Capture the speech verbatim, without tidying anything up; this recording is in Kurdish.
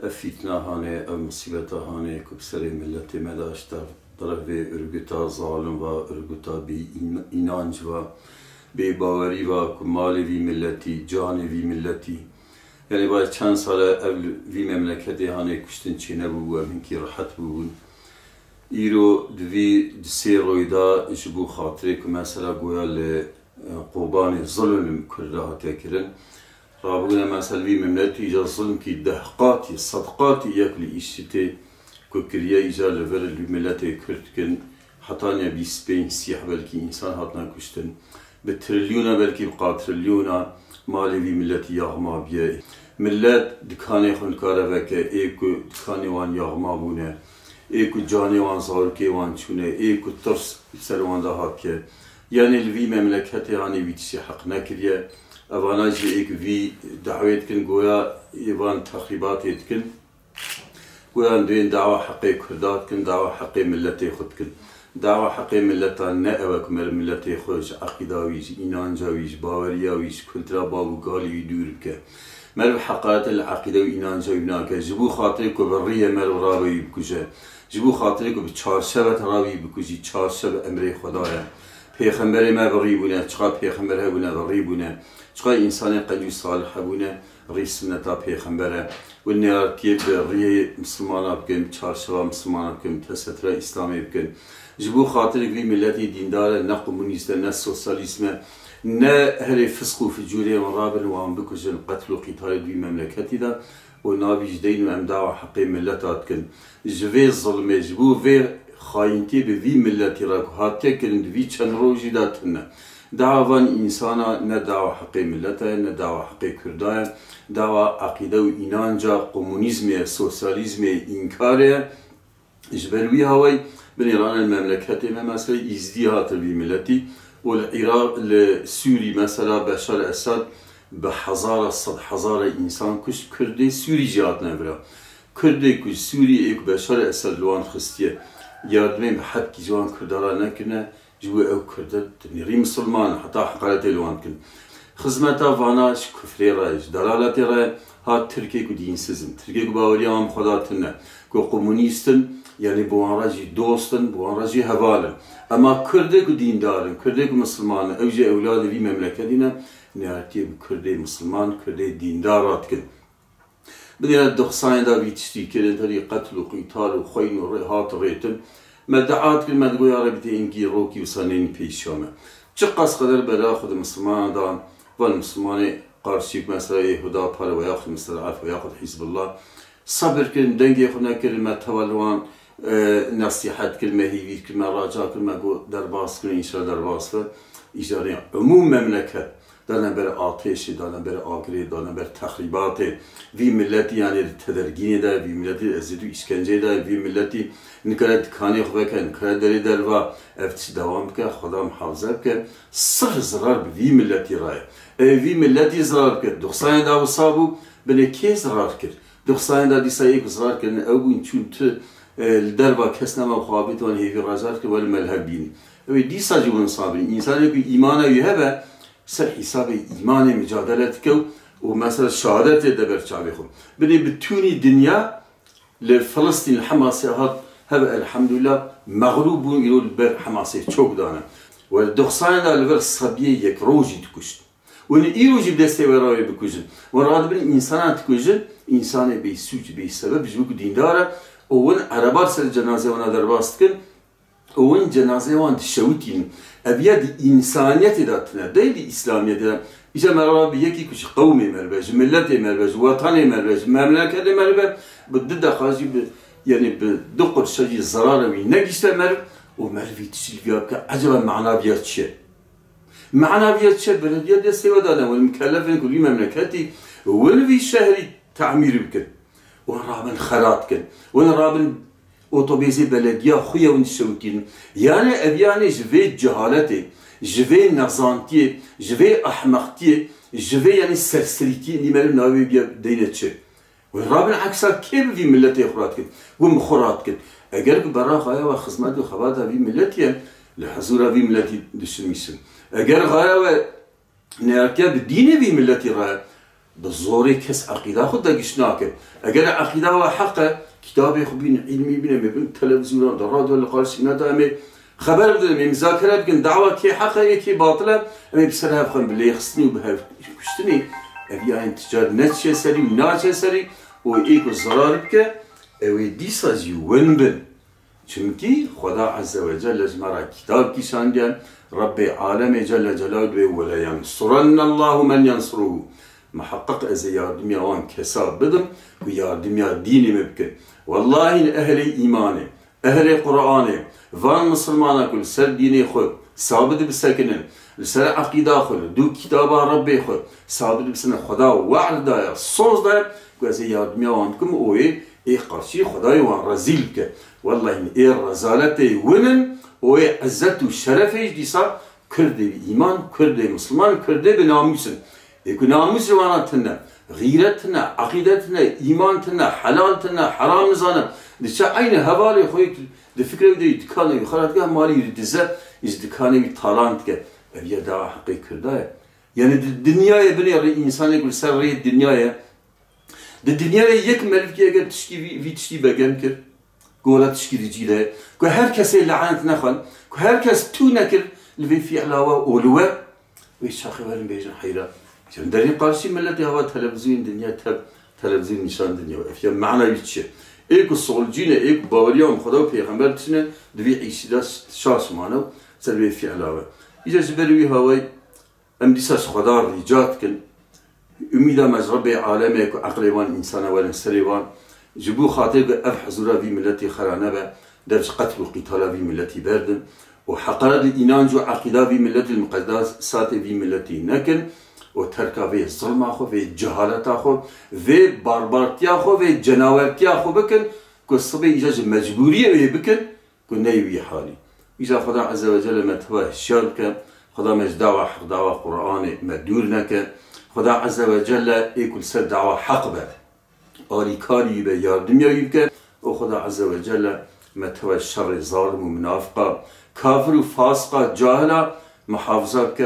Ev fîtina hanê, ev musîbeta hanê ku bi serê miletê me de ji dev-, derevê örgüta zalim va, örgüta bê în-, înanc va, bê bawerî va ku malê vî miletî, canê vî miletî. Yanî vay çend sal e ev li vî memleketê hanê kuştin çênebûbû, em hinkî rehet bûbûn. Îro di vî di sê royê de ji bo xatirê ku mesela goya li, e, Kobanê zulm li Kurda hatiye kirin, rabûne mesela vî miletî îca zulmkî deh qatî, sed qatî yek li îşitê ku kiriye îca li vir li miletê Kurd dikin, hetaniye bîst pênc sîh belkî însan hatine kuştin. Bi trilyona, belkî bi qatrilyona malê vî miletî yaxma biye. Milet dikanê xwe nikare veke, ê ku dikanê wan yaxma bûne, ê ku canê wan, zarokê wan çûne, ê ku tirs li ser wan de hatiye. Yanî li vî memleketê hanê vî tiştî heq nekiriye. Evana jî ê ku vî dawê dikin, goya ê van texrîbatê dikin. Goyan duyên dawa heqê Kurda dikin, dawa heqê miletê xwe dikin. Dawa heqê mileta ne ew e ku meriv miletê xwe ji eqîda wî, ji înanca wî, ji baweriya wî, ji kultura bav û galê wî dûr bike. Meriv heqarete li eqîde û înanca wî nake. Ji bo xatirê ku bi riyê meriv rabe wî bikuje. Ji bo xatirê ku bi çarşeve te rabe wî bikujî, çarşev emrê Xweda ye. Pêxemberê me bi rî bûne, çiqa pêxember hebûne bi rî bûne, çiqa însanê qenc û salih hebûne, rî sunneta pêxember e. Wê neyartiyê bi riyê misilmana bikin, çarşeva misilmana bikin, tesetura Îslamê bikin. Ji bo xatirê vî miletî dîndar e, ne komunîst e, ne sosyalîst e, ne herê fisq û ficûrê wan rabin, wan bikujin, qetl û qîtalê di vî memleketî de û navî ji deyn û em dawa heqê mileta dikin. Ji vê zilmê, ji bo vê xayîntiyê bi vî miletî re ku hatiye kirin di vî çend rojî de tune. Dawa van însana ne dawa heqê mileta ye, ne dawa heqê Kurda ye, dawa eqîde û înanca komunîzmê ye, sosyalîzmê ye, înkarê ye. Ji ber wî hawayî binêrane memleketê me, mesela Îzdî hatin vî miletî û li Îraq, li Sûrî mesela Beşar Esad bi hezara, sed hezara însan kuşt, Kurdê Sûrî jî hatine vira. Kurdê ku ji Sûriyê ê ku Beşar Esed li wan xistiye, yardimê bi hetkî ji wan Kurda re nekirine, ji bo ew Kurd e, di nêrî misilman in, heta heqaretê li wan dikin. Xizmeta vana ji kufrê re, ji delaletê re hat Tirkê ku dînsiz in, Tirkê ku baweriya wan bi Xweda tune, ku komunîst in, yanî bi wan re jî dost in, bi wan re jî heval in. Ema Kurdê ku dîndar in, Kurdê ku misilman in, ew jî ewladê vî memleketî ne, neyartiyê bi Kurdê misilman, Kurdê dîndar re dikin. Bidêne di xisayên de vî tiştî kirin, herî qetl û qîtal û xwîn û rê-, hat rêtin. Me dua dikirin, me digot, ya Rebî, tê înkî rokî wisa neyên pêşiya me. Çiqas qeder bela xwe di misilmanan dan, van misilmanê qarşî mesela ê Huda Pare ve yaxud mesela Ef ve yaxud Hizbullah sebir kirin, dengê xwe nekirin, me teva li wan, e, nesîhet kir, me hêvî kir, me raca kir, me got derbas kirin, înşallah derbas be. Îcarê umûm memleket dane ber atêşê, dane ber agirê, dane ber texrîbatê. Vî miletî yanî di tedirgînê de, vî miletî di eziyet û îşkenceyê de, vî miletî nikare dikanê xwe veke, nikare derê derva. Ev tişt dewam bike, Xweda muhafaze bike. Sifir zirar bi vî miletî re ye. Ew vî miletî zirar bike. Di xisayên de wisa bû, binê kê zirar kir? Di xisayên de dîsa yê ku zirar kirine ew bûn, çûn tu, e, li derva kes nema xwe avêt wan hêvî racar kir, werin me li hev bînin. Ew ê dîsa jî win sabirî. Însanê ku îmana wî hebe, ser hîsabê îmanê micadele dike û, û mesela şehadetê de ber çavê xwe. Binê bi tûnî dinya li Filistîn, li Hemasê hat hev, elhemdulillah, mexlûb bûn, îro li ber Hemasê çok dane. Were di xisayên de li vir sebiyê yek rojî dikuşt. Win îro jî bi destê we re wê bikujin. Win radibin însana dikujin, însanê bê sûc, bê sebeb, ji bo ku dîndar e, û win ereba li ser cenazê wana derbas dikin, û win cenazê wan dişewitînin. Ev ya di însaniyetê de tune, dey di îslamiyetê de. Îca meriv bi yekî ku ji qewmê meriv e, ji miletê meriv e, ji wetanê meriv e, ji memleketê meriv e, bi du deqa jî bi, yanî bi du qurşe jî zerara wî negihişte meriv û meriv vî tiştî li viya bike, eceba mana viya çi ye? Mana viya çi? Belediye destê we de ne, win mukellef in ku vî memleketî, win vî şehrî tamîr bikin. Win rabin xerat kin. Win rabin otobêsê belediya xwe ye win dişewitînin. Yanî ev yanî ji vê cehaletê, ji vê nezantiyê, ji vê ehmeqtiyê, ji vê yanî serserîtiyê nî meriv navê biya deyne çi? Wê rabin eksa kê bi vî miletê xwe radikin? Win bi xwe radikin. Eger ku berra xaya we xizmet û xebata vî miletî ye, li hizûra vî miletî dişimîşin. Eger xaya we neyartiya bi dînê vî miletî re, Bi zorê kes eqîda xwe de giş nake. Eger eqîda we heq e, kitabê xwe bînin, îlmî bînin, em ê bin televîzyona, di radyo, li qarşî me de em ê xeber bidin, em ê muzakere bikin, dawa kê heq e, ê kê batil e, em ê bi ser hev xwe bi lêxistinî û bi hev kuştinî. Ev yayên ticar neçiye serî û naçe serî û ê ku zarar bike, ew ê dîsa jî win bin. Çimkî Xweda Azze ve Celle ji me re kitab kîşandiye, Rebbê alemê Celle Celaluhu dibê, "Ve le yensurennallahu men yensuruhu." Miheqeq ez ê yardimiya wan kesa bidim ku yardimiya dînê me bikin. Wellahî li ehlê îmanê, ehlê Qur'anê, van misilmana ku li ser dînê xwe sabit bisekinin, li ser eqîda xwe, li dû kitaba Rebbê xwe sabit bisekinin, Xweda we'd daye, soz daye ku ez ê yardimiya wan bikim û ê, ê qarşî Xwedayê wan rezîl bike. Wellahî ê rezaletê win in û ê izzet û şerefê jî dîsa Kurdê bi îman, Kurdê misliman, Kurdê bi namûs in. Ê ku namûs li wana tune, xîret tune, eqîde tune, îman tune, helal tune, heram nizane, diçe eynî hevalê xwe yê di fikre wî de yî dikane wî xwe re dike, malê wî didize, ji dikanê wî talan dike. Ev ya dawa heqê Kurda ye. Yani di dinyayê binêre, însanê ku li ser rê dinyayê, di dinyayê yek melûkê eger tişkî vî, vî tiştî begem kir, ku wela tişkî di cî de ye, ku her kesê lanet nexwend, ku her kes tû nekir li vê fiila we û li we, wê çaxê werin bêjin heyra. Ji derî qarşî miletê hava televîzyonên dinya tev, televîzyon nîşan dinya. Ev ya mana wî çi ye? Ê ku solcî ne, ê ku baweriya em Xweda û Pêxember tişt ne, di vî îşî de şaş mane û ser vê fiila we. Îca ji ber wî hawayî Em dîsa ji Xweda rîca dikin. Umîda me ji Rebbê alemê ku eqlê wan însana werin serê wan, ji bo xatirê ku ev hizûra vî miletî xera nebe, dev ji qetl û qîtala vî miletî berdin û heqaret li înanc û eqîda vî miletî, li muqedesatê vî miletî nekin û terka vê zilma xwe, vê cehaleta xwe, vê barbartiya xwe, vê cenawertiya xwe bikin ku sibê îca ji mecbûriyê wê bikin, ku neyê wî halî. Îca Xweda Azze ve Celle me teva hişyar bike, Xweda me ji dawa heq, dawa Qur'anê me dûr neke. Xweda Azze ve Celle ê ku li ser dawa heq be, alîkarî wî be, yardimiya wî bike û Xweda Azze ve Celle me teva şerê zalim û munafiqa, kafir û fasiqa, cahila muhafiza bike.